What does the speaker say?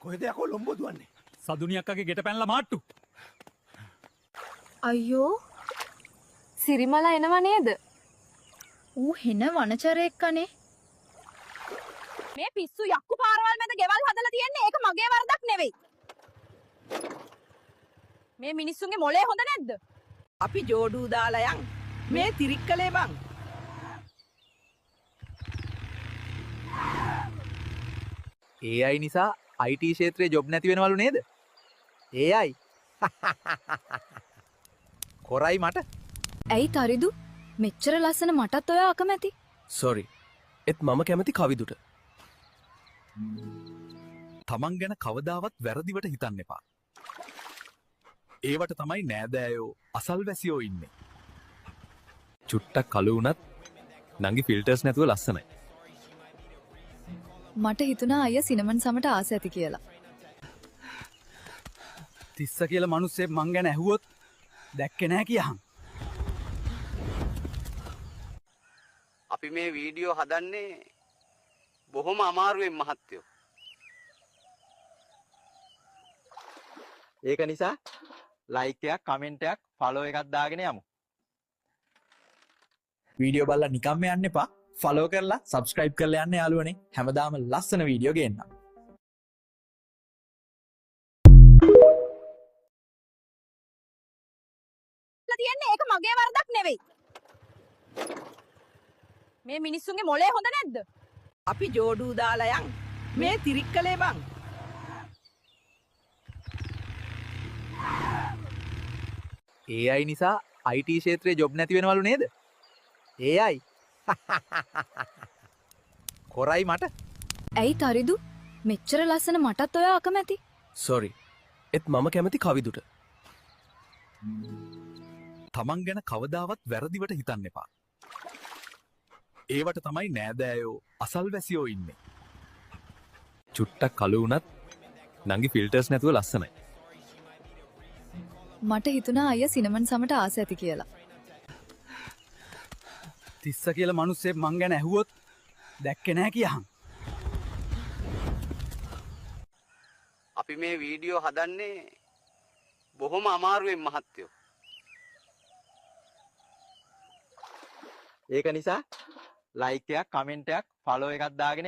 කොහෙද යකෝ ලොම්බෝ දුවන්නේ? සදුනි අක්කගේ ගෙට පැනලා මාට්ටු. අයියෝ සිරිමලා එනවා නේද? ඌ හෙන වනචරයෙක් අනේ. මේ පිස්සු යක්කු පාරවල් මැද ගෙවල් හදලා තියෙන්නේ ඒක මගේ වරදක් නෙවෙයි. මේ මිනිස්සුන්ගේ මොලේ හොඳ නැද්ද? අපි ජෝඩු දාලා යන් මේ තිරික්කලේ බං. AI නිසා IT ක්ෂේත්‍රයේ ජොබ් නැති වෙනවලු නේද? AI කොරයි මට. ඇයි තරිදු මෙච්චර ලස්සන මටත් ඔයා අකමැති? සොරි. ඒත් මම කැමති කවිදුට. තමන් ගැන කවදාවත් වැරදිවට හිතන්න එපා. ඒවට තමයි නෑදෑයෝ අසල්වැසියෝ ඉන්නේ. චුට්ටක් කළු වුණත් නංගි ෆිල්ටර්ස් නැතුව ලස්සනයි. මට හිතුණා අයියා සිනමන් සමට ආස ඇති කියලා. තිස්ස කියලා මිනිස්සෙක් මං ගැන ඇහුවොත් දැක්කේ නෑ කියහන්. අපි මේ වීඩියෝ හදන්නේ බොහොම අමාරුවෙන් මහත්තයෝ. ඒක නිසා ලයික් එකක්, කමෙන්ට් එකක්, ෆලෝ එකක් දාගෙන යමු. වීඩියෝ බලලා නිකම්ම යන්න එපා. ෆලෝ කරලා සබ්ස්ක්‍රයිබ් කරලා යන්න යාළුවනේ. හැමදාම ලස්සන වීඩියෝ ගේන්නම්. තියෙන්නේ ඒක මගේ වරදක් නෙවෙයි. මේ මිනිස්සුන්ගේ මොලේ හොඳ නැද්ද? අපි ජෝඩු දාලා යන් මේ තිරික්කලේ බං. AI නිසා IT ක්ෂේත්‍රයේ ජොබ් නැති වෙනවලු නේද? AI කොරයි මට. ඇයි තරිදු මෙච්චර ලස්සන මටත් ඔයා අකමැති? සොරි. ඒත් මම කැමති කවිදුට. තමන් ගැන කවදාවත් වැරදිවට හිතන්න එපා. ඒවට තමයි නෑදෑයෝ අසල්වැසියෝ ඉන්නේ. චුට්ටක් කළු වුණත් නංගි ෆිල්ටර්ස් නැතුව ලස්සනයි. මට හිතුණා අයියා සිනමන් සමට ආස ඇති කියලා. තිස්ස කියලා මිනිස්සෙක් මං ගැන ඇහුවොත් දැක්කේ නෑ කියහන්. අපි මේ වීඩියෝ හදන්නේ බොහොම අමාරුවෙන් මහත්තයෝ. ඒක නිසා ලයික් එකක්, කමෙන්ට් එකක්, ෆලෝ එකක් දාගෙන